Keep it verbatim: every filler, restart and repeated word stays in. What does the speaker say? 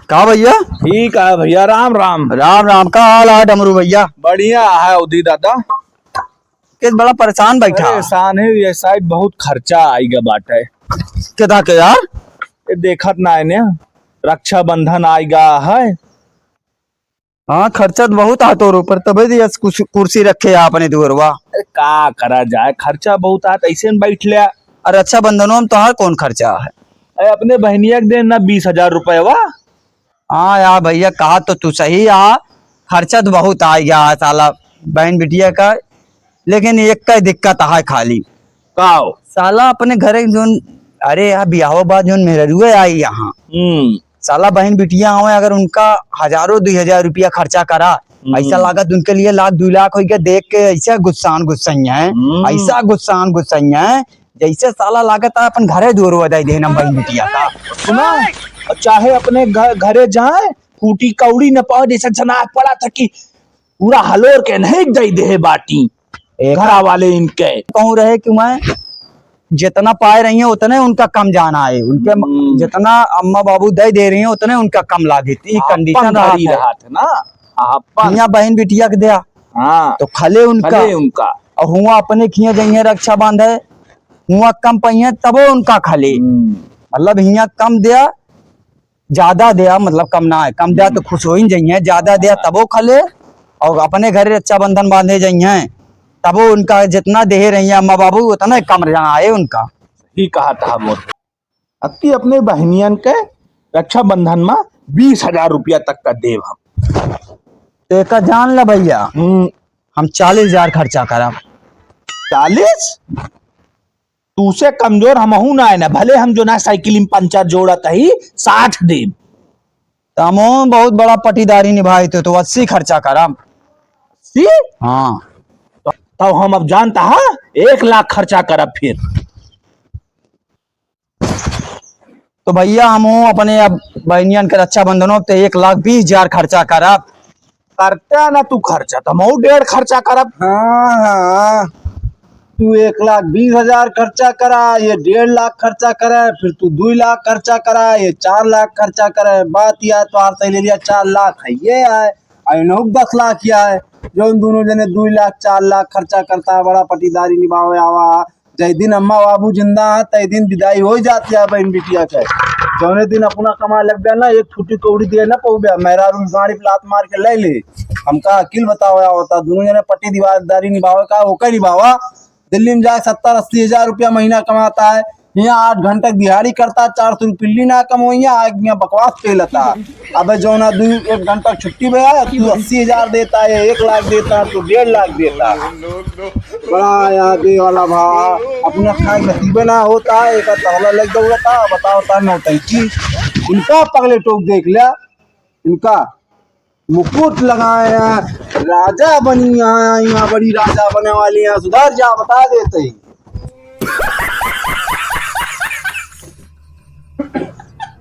का भइया? ठीक है भइया, राम राम। राम राम, का हाल है डमरू भइया? बढ़िया है उदी दादा। किस बड़ा परेशान बैठा? परेशान है, ये साइड बहुत खर्चा आइगा बाटे। केदा के यार? ये देखत ना है ने, रक्षाबंधन आइगा है। हाँ, खर्चा तो बहुत आ तोर ऊपर, तबे तो यस कुछ कुर्सी रखे है अपने दुअरवा। अरे का करा जाए, खर्चा बहुत आत, ऐसे न बैठ ले। अरे रक्षाबंधनवा में तोहार कौन खर्चा है? अरे अपने बहनिया के देन ना बीस हजार रुपयवा। हाँ यार भइया, कहा तो तू सही आ, खर्चा तो बहुत आ गया है साला बहन बिटिया का, लेकिन एक का दिक्कत है खाली। का हो? साला अपने घरे जोन, अरे यार, बियाहो बाद जोन मेहररुए आई यहाँ, हम्म। साला बहन बिटिया आवे, अगर उनका हजारों दुई हजार रुपया खर्चा करा, हम्म। ऐसा लागत उनके लिए लाख दुई लाख होइगा, देख के ऐसा गुस्सान गुस्सइया है, हम्म। ऐसा गुस्सान गुस्सइया है, जैसे साला लागत है अपन घरे दुअरवा दे देना बहन बिटिया का। सुना, चाहे अपने घ-, घरे जाए, कूटी कौड़ी न पावे, जैसे जना पड़ा था कि पूरा हलोर के नहीं दे दे बाटी एक घरा वाले इनके। कहूँ रहे कि मैं जितना पाए रही हैं उतने उनका कम जाना है, उनके म-, हम्म। जितना अम्मा बाबू दे दे रही हैं उतने उनका कम लागित। ई आपन कंडीशन रहा धरी था। रहा था ना, आपन। हियाँ बहन बिटिया के दिया, हाँ। तो खले उनका। खले उनका। और हुआ अपने खिया जइहे रक्षा बांधे, हुआ कम पहिए तबो उनका खले। हम्म। मतलब हियाँ कम दिया, ज्यादा दिया, मतलब कम ना है, कम दिया तो हम्म। खुश हो ही जइहे, ज्यादा दिया तबो खले, और अपने घरे रक्षाबंधन बांधे जइहे, तबो उनका जितना देहे रही है अम्मा बाबू, उतना ही कम रहना है उनका। ही कहा था बोल। अति अपने बहनियन के रक्षाबंधन में बीस हजार रुपया तक का देव हम। तो एका जान ला भइया, हम्म। हम चालीस हजार खर्चा करब। चालीस? तू से कमजोर हमहू ना है ना, भले हम जो ना साइकिल में पंचर जोड़त ही, साठ देब। त हमहू बहुत बड़ा पटीदारी निभाई, तो, तो अस्सी खर्चा करब। अस्सी? हाँ। तो, तो हम अब जानता हा, एक लाख खर्चा करब फिर। तो भइया, हमहू अपने अब बहनियन के रक्षाबंधनो पे एक लाख बीस हजार खर्चा करब। करता ना तू खर्चा, तो हमहू डेढ़ खर्चा करब। हाँ, हाँ, तू एक लाख बीस हजार खर्चा करा, ये डेढ़ लाख खर्चा करे, फिर तू दुई लाख खर्चा करा, ये चार लाख खर्चा करे। बात यह है, तोहार सहेलिया चार लाख है, ये है, और इनहू के दस लाख या है, जो उन दोनों जने दुई लाख, चार लाख खर्चा करता है, बड़ा पटीदारी निभावे आवा। जय दिन अम्मा बाबू जिंदा है, तय दिन विदाई हो जाती है बहन बिटिया के। जौने दिन अपना कमाए लग गया ना, एक फुटी कौड़ी दिए ना पौबे, मेहरारू गाड़ी पे लात मार के ले ले। हमका अकिल बतावे आवता, दोनों जने पट्टी दीवारदारी निभावे का, ओके निभावा। दिल्ली में जाके सत्तर अस्सी हजार रुपया महीना कमाता है, यहाँ आठ घंटा दिहाड़ी करता, चार सौ रुपये ली ना कमवैया, आग यहाँ बकवास पेलता। अबे जौना दू एक घंटा छुट्टी में आया, तू अस्सी हजार देता है, एक लाख देता है, तू डेढ़ लाख देता है। बड़ा याद ये वाला भा, अपना खाए नसीबे ना होता है, एक तहला लग दौड़ता, बताओ ता नौटंकी। इनका पगले टोक देख लिया, इनका मुकुट लगाया, राजा बनी आया, यहाँ बड़ी राजा बने वाली, यहाँ सुधर जा, बता देते हैं।